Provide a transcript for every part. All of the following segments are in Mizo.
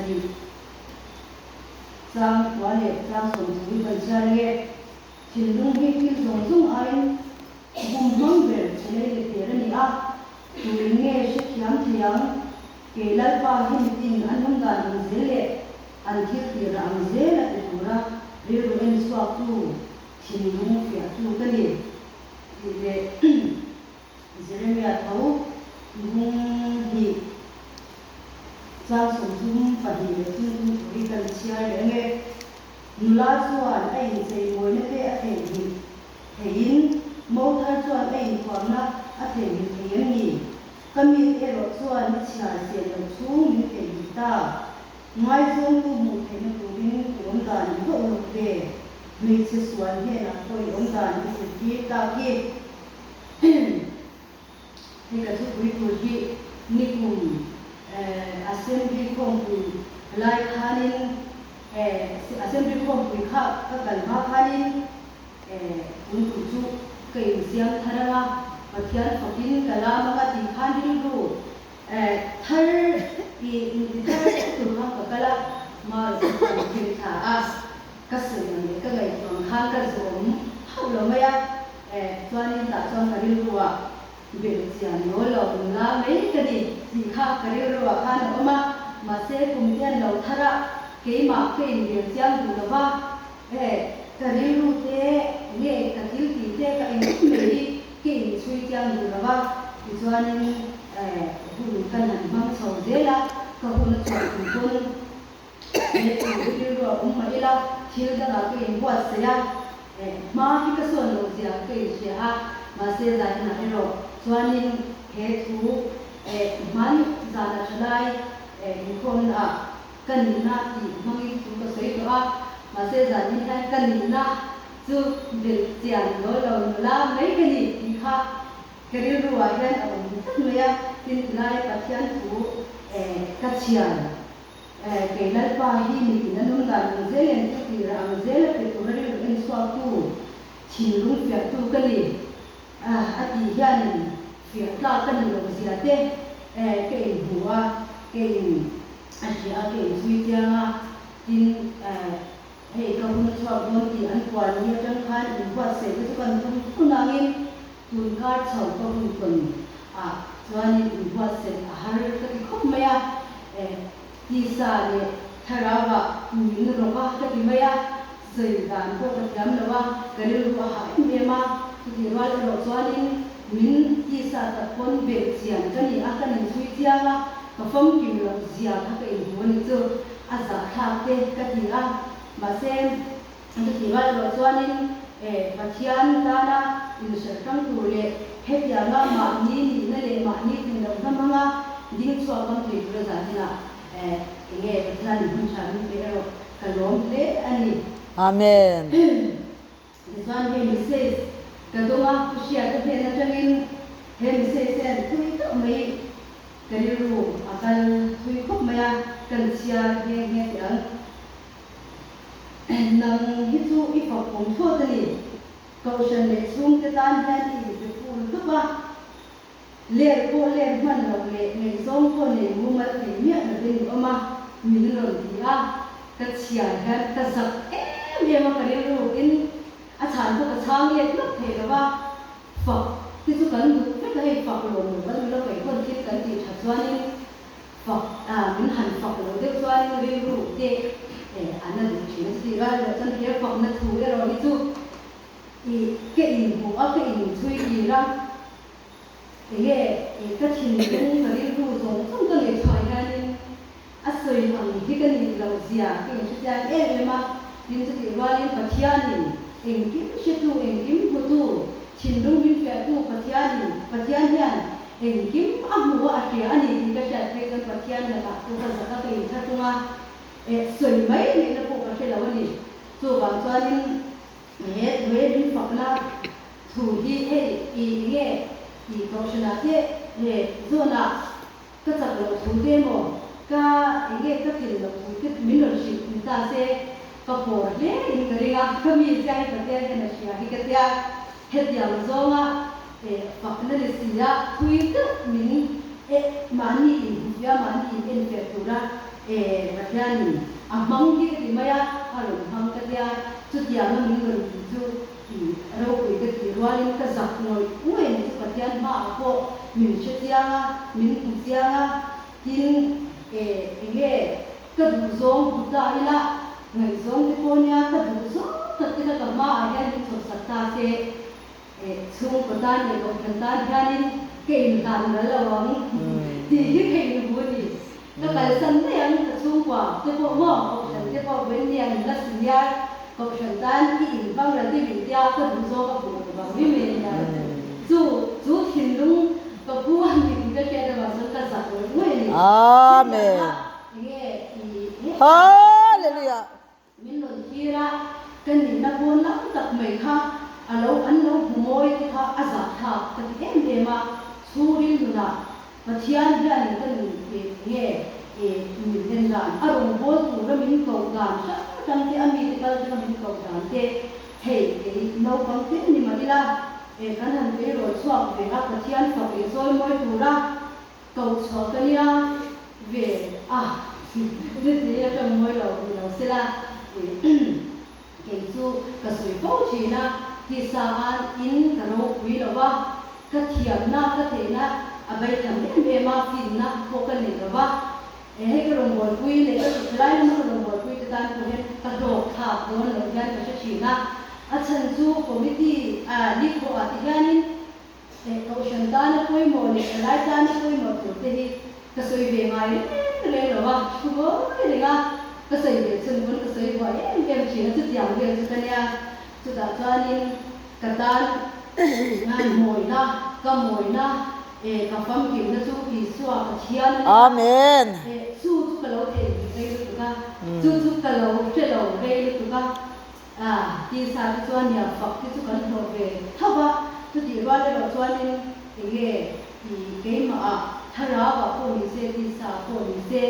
Pasarih chang kua leh chang 30 hi kan chhiar ange. Thinlung hi thil zawng zawng aiin bum hmang ber che lei let der a ni a, tuin nge hrethiam thei ang? Kei Lalpa hi mitin an awm dan ang zel leh an thil tir ang zel a ti tura rilru en chhuaktu thinlung fiahtu ka ni tih leh Jeremia tho bung hnih chang 32 leh 33 thu hi kan chhiar leh ange. Nula chuan a incheimawina te a theihnghilh theiin mo thar chuan a inthuamna a theihnghilh thei em ni? Ka mit erawh chuan i chhiar sel loh chhung min theihnghilh ta. Ngaizawngtu hmuh theihna turin i awm dan i va uluk ve. Hmeichhe sual hnenah pawh i awm dan i zirtir tak hi. Hei ka thupui tur hi nikum Assembly khawmpui lai khanin Assembly khawmpui kha ka kal hma khanin tun tur chu ka insiam thar anga Pathian fakin ka lam anga tih khan rilru thar i inti thar tur khan ka kal a, Marawh chu kan thil thla a. Ka sawi ang leh ka ngaihtuah ang khan ka zawm hauh lo mai a, eh chuanin tah chuan ka rilru ah belh chian lo lo nula mai ka ni tih kha ka rilru ah khan a awm a, mahse kum te an lo thar a, keimah ka inbel chiang duh lo va, eh ka rilru te nge ka thil tih te ka engkim mai hi ka inchhui chiang duh lo va, tichuanin eh hun ka han hmang chho zel a, ka hun a chhuah tum pawn. He thu hi rilru a awm mah ila, thil dangah ka inbuatsaih a, hma hi ka sawn loh zia ka inhria a, mahse zaninah erawh chuanin he thu hmani zana thalai inkhawmnaah ka nihna tih hmangin thu ka sawi tawh a, mahse zanin hian ka nihna chu belh chian lo lo nula mai ka ni tih kha ka rilruah hian a awm tlat mai a, tin tilaia Pathian thu ka chhiar. Kei Lalpa hi mitin a nung dan ang zel en chu tih rah ang zel a pe tura rilru en chhuaktu, thinlung fiahtu ka ni a tih hianin fiah tlak ka ni loh zia te ka inhmu a, ka in a hria a, ka inchhui chiang a, tin hei ka hun a chhuak dawn tih an puan ni atang khan inbuatsaih te chu kan tum fur nangin tun kar chho ka hun tawn ah chuanin inbuatsaih a har ka ti khawp mai a. Tisa leh thlarauah min rawk a ka ti mai a, sawi dan pawh ka thiam lo a, ka rilru a hah em em a, chutih rual erawh chuanin min tisa tak pawn belh chian ka ni a, ka ninchhui chiang a, ka famkim loh zia kha ka inhmu a ni chu, a zahthlak te ka ti a, mahse chutih rual erawh chuanin Pathian tana inhrilh hrang tur leh hetianga mahni nihna leh mahni tlin loh hnam anga ding chhuak ngam thei tura zan hinah enge Pathian in hun tha min pe erawh ka lawm hle a ni. Amen. Tichuan hei message ka dawng a, Pu Hriata hnen atangin he message hian thui deuh mai ka rilru a kal thui khawp mai a, kan chhiar nghe nghe teh ang. Nang hi chu i fak awm thlawt a ni. Kohhran leh chhungte tan hian i inpe ful dup a. Ler pawh ler hman loh leh ngaihzawng pawh nei mumal thei miah lovin i awm a, min rawn ti a. Ka chhiar hian ka zak em em a, ka rilru in a chhan pawh ka chhang let lawk thei lo va. Fak te chu kan duh vek a, hei fak lawm lo kan nula kaihkawn thil kan tih that chuanin Fak a, min han fak lo deuh chuanin rilru te a na duh thin a chutih rual erawh chuan he fakna thu erawh hi chu i ka inhmuh a, ka inchhui tir a, enge i ka thinlung ka rilru zawng zawng ka ngaihtuah hianin a sawi ang hi ka nih loh zia ka inhrechiang em em a, tin chutih rualin Pathianin engkim hretu, engkim hmutu, thinlung min fiahtu Pathianin, Pathian hian Engkim a hmu a, a hria a ni tih ka hriat phei chuan Pathian lakah chu ka zak a, ka intha tung a, eh sawi mai ngaihna pawh ka hre lo a ni. Chuvang chuanin he he min fakna thu hi hei i enge i kohhranah te he zawnah ka chak loh thu te emaw ka enge ka tlin loh thu te min rawn hrilh ni ta se ka pawr hle in ka ring a, ka mi zia hi Pathian hian a hria hi ka tia. Hetiang zawnga fakna ni si a, thui deuh min mahni inhmuhfiah, mahni inenfiah tura Pathianin a hmang hi ka ti mai a, a rawn hmang ka tia, chutianga min rawn ti chu i ropui ka tih rualin ka zak ngawih ngawih ang chu Pathian hmaah pawh min hre chiang a, min hmu chiang a, tin enge ka duhzawng hmu ta ila, ngaihzawng te pawh nia ka duhzawng tak te kha ka hmaah hian min chhawpsak ta se, Chhungkaw tan leh kohhran tan hianin ka inhlan ral lo ang tih hi ka inhmu a ni. Ka kalsan mai ang ka chhungkua te pawh maw kohhran te pawh Wendy-a nula senior kohhran tan i inhmang ral deuh in tia ka duh zawk a hmuh lo vang mai mai a nia. Chu chu thinlung ka pu a ni tih ka hriat avang chuan ka zak ngawih ngawih a ni. Amen. Enge i Hallelujah. Min rawn thlir a, ka nihna pawn lam tak mai kha a lo an lo hmu mawi te kha a zahthlak ka ti em em a, chhungril nunah Pathian hianin ka nun nge min en dan, a rawngbâwl tura min koh dan hrang hrang te, a mite kal tanga min koh dan te, hei kei naupang te ni mah ila kan han tleirawl chhuak ve a, Pathian fak leh zawi mawi tura Ko chhuah ka nia ve a zirtir a tawng mawi lo ni lo sela kei chu ka sawi fo thin a, tisa an in ka ropui lo va, ka thiamna ka theihna a beitham em em a, finna pawh ka nei lo va, hei ka rawngbawlpui leh ka thalai lama ka rawngbawlpui te tan pawh hian ka hlawk thlak dawn loh hian ka hre thin a, a chhan chu committee nikhawh ah te hianin Heh kohhran tana pawimawh leh thalai tana pawimawh tur te hi ka sawi ve ngai reng reng lo a, thu ngawi reng a, ka sawi ve chhun pawn ka sawi buai em em thin a, chutiang vel chu ka nia. Chutah chuanin ka tan ngai mawina, ka mawina, eh ka famkimna chu Isua Pathian a nia. Amen. Eh chu chu ka lo theihnghilh rei lutuk a, chu chu ka lo hre lo rei lutuk a. A, tisa te chuan nia fak te chu kan hlawh ve tho va, chutih rual erawh chuanin enge i keimah ah thlarau ah pawh ni se, tisa ah pawh ni se,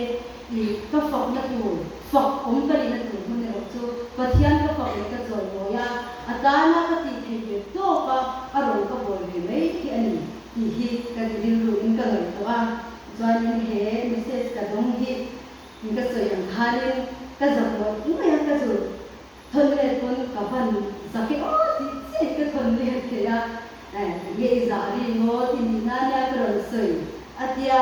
i ka fakna tur, fak awm ka nihna tur hmun erawh chu Pathian ka fak leh ka chawimawi a, a tana ka tih theih ve tawk a, a rawn ka bawl ve mai hi a ni tih hi ka rilru in ka ngaihtuah a, chuanin he message ka dawng hi Ka sawi ang khanin ka zak ngawih ngawih a, ka zu thawn let pawn ka van zak e aw tih chiah ka thawn let thei a, nge i zah ri maw ti nih na nia ka rawn sawi a tia,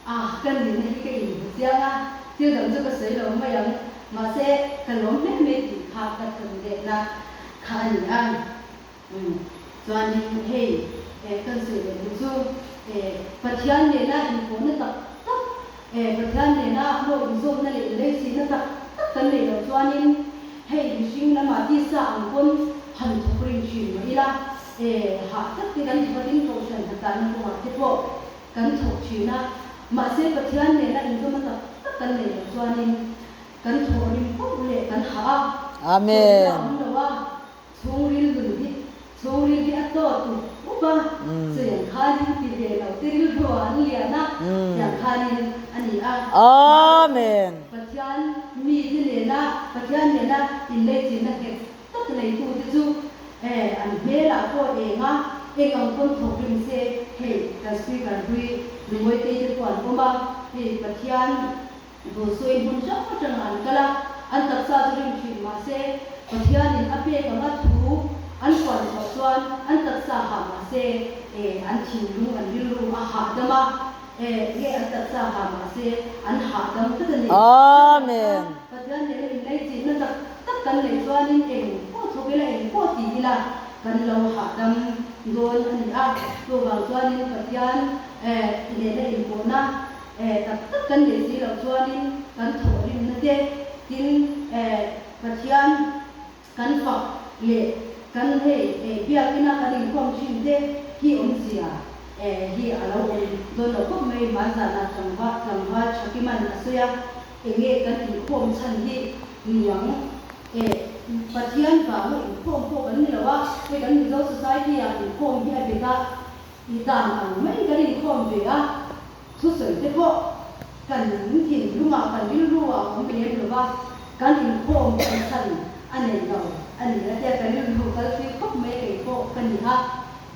ah ka nihna hi ka inhmu chiang a, thil dang chu ka sawi lo mai ang, mahse ka lawm hle mai tih kha ka thawn letna kha a ni a. Chuanin hei kan sawi leh duh chu Pathian nena inpawhna tak tak, Pathian nena maw inzawmna leh inleisihna tak tak kan neih loh chuanin hei mihring lamah tisa ang pawn han thawk ring thin mah ila, hah tak te kan thawkin kohhran hnatanna kawngah te pawh kan thawk thin a, mahse Pathian nena inzawmna tak tak kan neih loh chuanin kan thawh rim poh leh kan hah a, chawlhna a awm lo a. Chhungril nun hi chhungril hi a tawt up up a, chutiang khanin ti ve lo te rilru ah an lian a, tiang khanin a ni a. Amen. Pathian mite nena Pathian nena inleichinna nghet tak neitu te chu an hmelah pawh eng a, eng ang pawn thawk rim se hei kan speaker hlui Lumawitei te pawh an awm a, hei Pathian Dawhsawi hmun hrang hrangah an kal a, an taksa chu rim thin mah se, Pathianin a pek anga thu an puan chhuah chuan an taksa hah mah se, e, an thinlung, an rilru a hahdam a, e, nge an taksa hah mah se, an hahdam tlat a ni. Amen. Pathian nena inlaichinna tak tak kan neih chuanin eng pawh thawk ila, eng pawh ti ila, kan lo hahdam dawn a ni a. Chuvang chuanin Pathian, e, nena inpawhna, Eh, tak tak kan neih si loh chuanin kan thawhrimna te tin eh Pathian kan fak leh kan hei eh biakina kan inkhawm thin te hi awmzia eh hi a lo awm dawn lo khawp mai. Hmanzana tlangval tlangval Thakiman a sawi a, enge kan inkhawm chhan hi niang eh Pathian vanga inkhawm pawh kan ni lo a, hei kan Mizo society ah inkhawm hi a bet a, i dan ang mai kan inkhawm ve a. Thusawi te pawh kan thinlungah kan rilru ah awm lem lo va, kan inkhawm kan chhan a nei lo a ni a tia ka rilru kal thui khawp mai kei pawh ka ni a,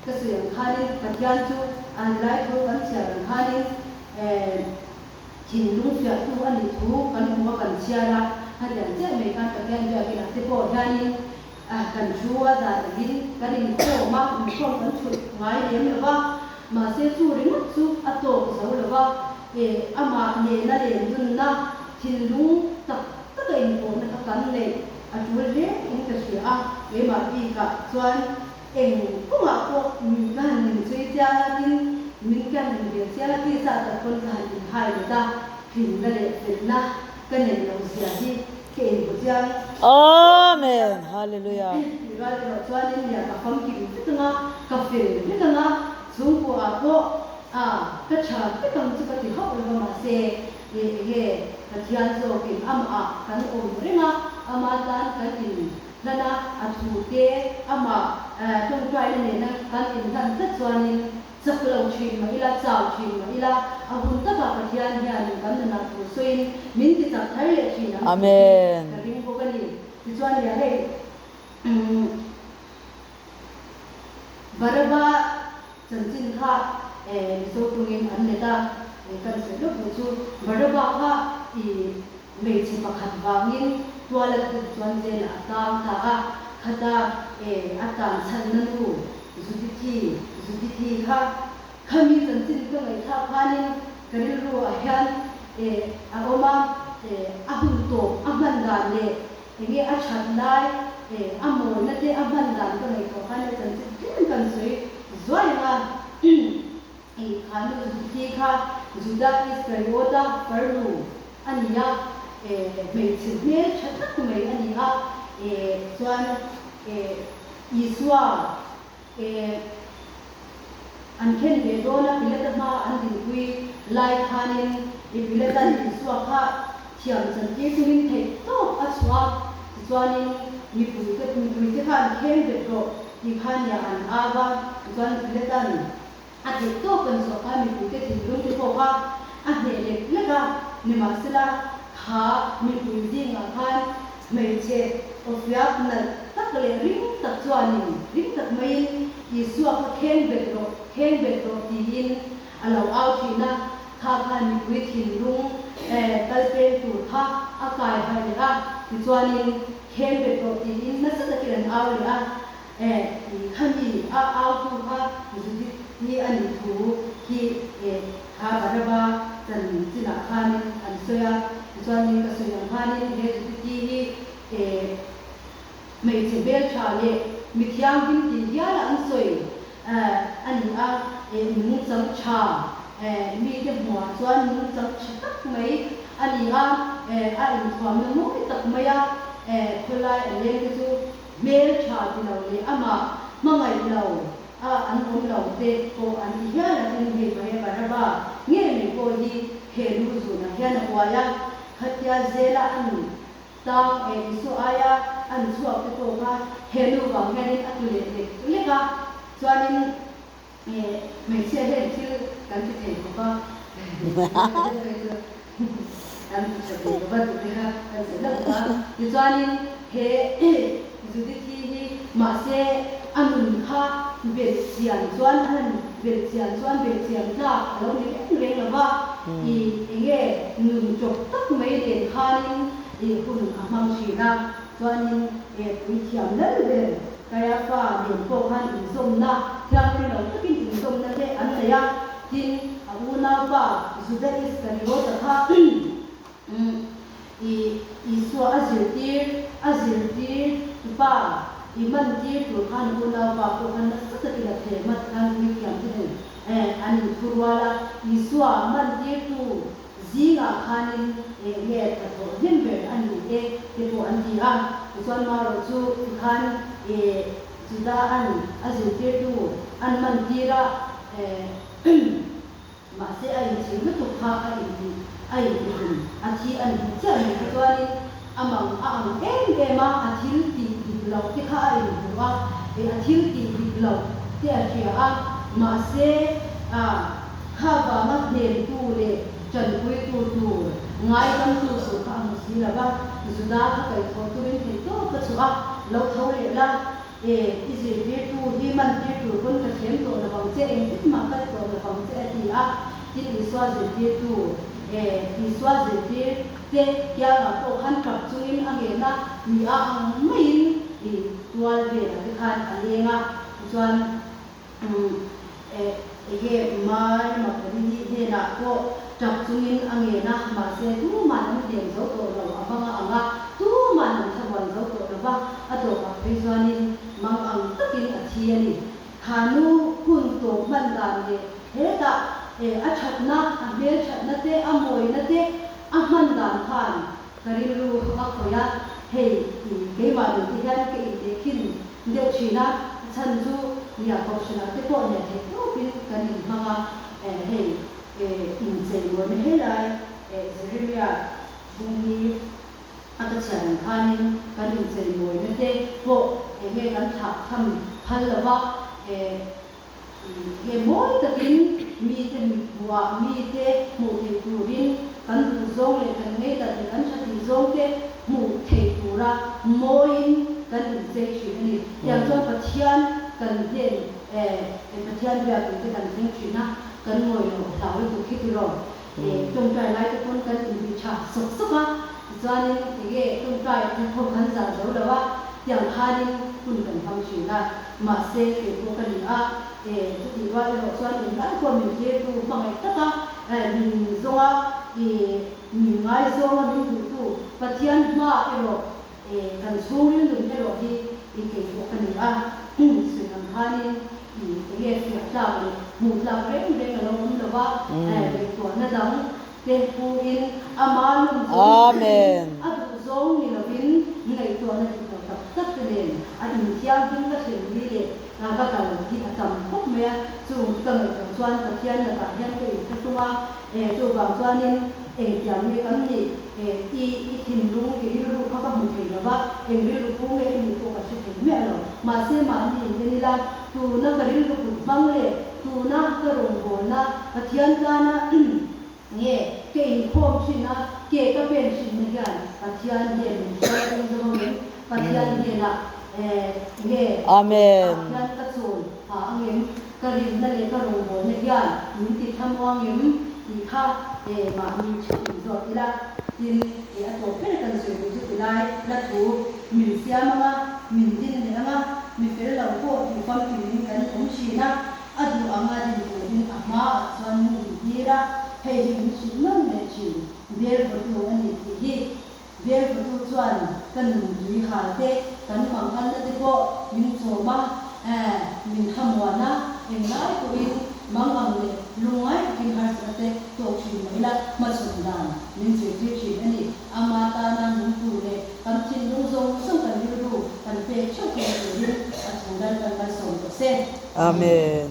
ka sawi ang khanin Pathian chu an lai thu kan chhiar ang khanin eh. Thinlung fiahtu a nih thu kan hmu a kan chhiar a, hetiang chiah mai khan Pathian biakinah te pawh hianin kan thu a dan angin kan inkhawm a, inkhawm kan chhut ngai lem lo va, mahse chu ringawt chu a tawk zo lo va, amah nena lendunna thinlung tak taka inpawhna kha kan neih a tul hle in ka hria a, keimah bikah chuan Eng kawngah pawh min ka han inchhui chiang a, tin, min ka han inbel chiang a, tisa tak pawn ka han inhai let a, hlimna leh felna ka neih loh zia hi ka inhmu chiang. Amen! Hallelujah! Tih rual erawh chuanin nia ka famkim vek ang a, ka fel vek ang a, chhungkuaah pawh a ka tha vek ang chu ka ti hauh lo va, mahse eng nge Pathian zawkin amah kan awm reng a, ama tan kan in Hlan a, a thu te amah tawngtaina nena kan inhlan tlat chuanin chak lo thin mah ila, chau thin mah ila, a hun takah Pathian hianin kan nunah thu sawiin min ti chak thar leh thin ang tih hi ka ring bawk a ni. Tichuan nia hei Baraba chanchin kha Mizo tungin an let a, kan sawi lawk duh chu Baraba kha i Hmeichhe pakhat vangin tuala tuk chuan jail ah a tang ta a, khata e a tan chhanna nu Judithi, Judithi kha khami chanchin ka ngaihthlak khanin ka rilru ah hian e a awm a, e a hun tawp a hman dan leh enge a that lai e a mawina te a hman dan ka ngaihtuah khan e chanchin tlem kan sawi zuai ang a. I kha nu Judithi kha Juda Iskariota farnu a ni a, hmeichhe hmel tha tak mai a ni a, chuan Isua an khen ve dawn a, Pilata hma an dinpui lai khanin Pilatan Isua kha thiam chantir tumin theih tawp a chhuah a, tichuanin mipuite kha an khen bet rawh ti khan nia an au a, tichuan Pilatan A theih tawk kan chhuah kha mipuite thinlung te pawh kha a hneh lek lek a, nimahsela kha mipui zingah khan hmeichhe awfiak nalh tak leh ring tak chuanin ring tak maiin Isua kha kheng bet rawh, kheng bet rawh tiin a lo au thin a, kha khan mipui thinlung kal peng tur kha a kai harh leh a, tichuanin kheng bet rawh tiin nasa takin an au leh a. E i khami a autu kha Judith hi a nih thu hi e kha Baraba chan chinah khanin an sawi a, tichuanin ka sawi ang khanin he Judith-i hi e hmeichhe hmeltha leh mi thianghlim tih hiala an sawi a ni a, e nungchang tha e mite hmuhah chuan nungchang tha tak mai a ni a, e a inthuamna mawi tak maia e khawlai a leng te chu Hmel tha ti lo leh amah hmangaih lo a an awm lo te pawh an ti hial a, tin hei Maria Baraba nge mai pawh hi he lu zunah hian a uai a, khatia zela an tang e Isua aia an chhuak te pawh kha he nu vang hianin a tu leh lek lek a, chuanin Hmeichhia hian thil kan ti thei khawp a, kan ti tha thei khawp a tih te kha kan sawi hlauh a. Tichuanin he Judithi hi mahse a nun kha belh chian chuan a han belh chian chuan belh chian tlak a lo ni reng reng lo va, i enge nun chawp tak mai nen khanin i hun a hmang thin a. Chuanin puithiam lal ber Kaiafa nen pawh khan inzawmna thianghlim lo takin inzawmna te an nei a, tin, a unaupa Juda Iskariota kha i Isua a zirtir a zirtir tupa i mantir tur khan unaupa pawh khan nasa takin a thlem a, tikhan puithiam te nen an inthurual a, Isua mantirtu Zingah khanin eng nge ka thawh hnem ber a ni e te pawh an ti a, tichuan marawh chu tikhan e Juda an a zirtirtu an man tir a, e mahse a inchhir lutuk kha a inti a intihlum a thi a ni chiah mai kha chuanin a mang a ang em em a, a thil tih dik loh te kha a inhmu a, e a thil tih dik loh te a hria a, mahse a. Kha vanga hnemtu leh tanpuitu tur ngaidamtu tur kha a hmu si lo va, Juda kha kaihthawh turin thei tawp a chhuah a, lo tho leh la, e, i zirtirtu hi mantir tur pawn ka thlem tawh lovang che, engtin mah ka ti tawh lovang che a ti a, tin Isua zirtirtu, Isua zirtir te kiangah pawh khan tap chungin a ngen a, mi a ang maiin i tual velah te khan a leng a, tichuan enge Mari Magdalini hnenah pawh tap chungin a ngen a, mahse tuman an hnem zo tawh lo a banga ang a, tuman an thlabuan zo tawh lo va, a tawpah phei chuanin mang ang takin a thi a ni. Kha nu hun tawp hman dan leh hetah a thatna, a hmel thatna te, a mawina te a hman dan khan ka rilru a khawih a, hei i keimah nun te hian ka intehkhin deuh thin a, a chhan chu nia kohhranah te pawh nia theih tawpin kan inhmang a, hei inchei mawina helai Jeremia bung hi A ka chhiar ang khanin kan inchei mawina te pawh eng nge kan thlah tham phal lo va, eng nge mawi takin mite mithmuhah mite hmuh theih turin kan duh zawng leh kan ngeidat leh kan tha tih zawng te hmuh theih tura mawiin kan inchei thin a ni. Tiang chuan Pathian kan hnen Pathian biakin te kan thleng thin a, kan ngawi loh hlau lutuk hi tiraw? Tawngtai lai te pawn kan inbih tha sawk sawk a, tichuanin enge tawngtai te pawh kan zah zo lo a, tiang khanin hun kan hmang thin a, mahse kei pawh ka ni a, chutih rual erawh chuan engmah pawh min tirtu hmangaih tak a, min zawng a, min ngaizawng a min duhtu Pathian hma erawh kan chhungril nun erawh hi kei pawh ka ni a, sawi ang khanin enge fiah tlak leh hmuh tlak reng reng a lo awm lo va, ngaihtuahna dang te pu-in ama lawm zawng ni lovin, a duh zawng ni lovin ngaihtuahna dik lo tak tak te nen a inthianghlim ka thlen ni leh ka kal hi a tam khawp mai a, chung ka ngaihtuah chuan Pathian lakah hian ka inthlahrung a, chuvang chuanin engtiang nge kan nih? I i thinlung, i rilru kha ka hmu thei lo va, eng rilru pu nge i nih pawh ka hre thei miah lo. Mahse mahni in en ila, tuna ka rilru kut hmang leh tuna ka rawngbawlna Pathian tana nge ka inkhawm thin a, ke ka pen thinna hian Pathian hian min hruai tum zawk angem? Pathian hnenah nge Amen. hian ka chawl ha angem? Ka rinna leh ka rawngbawlna hian min ti thlamuang em tih kha mahni theuh in zawt ila, tin a tawp ber kan sawi duh chu tilai la thu min siam anga, min din leh anga, mi fel lo pawh tih famkimin kan awm thin a, a duh anga din turin a hmaah chuan min intir a, hei hi min hrilh nawn leh thin, bel vawtu a ni tih hi. Belvatu chuan ka nun tui hal te, kan manganna te pawh min chawm a, min thlamuan a, englai pawhin mangang leh lungngai takin harsatna te tawk thin mah ila hmachhawn dan min zirtir thin a ni. Ama tana nung tur leh kan thinlung zawng zawng kan rilru kan pek theuh theihna turin a thu Lalpan malsawm tawh se. Amen.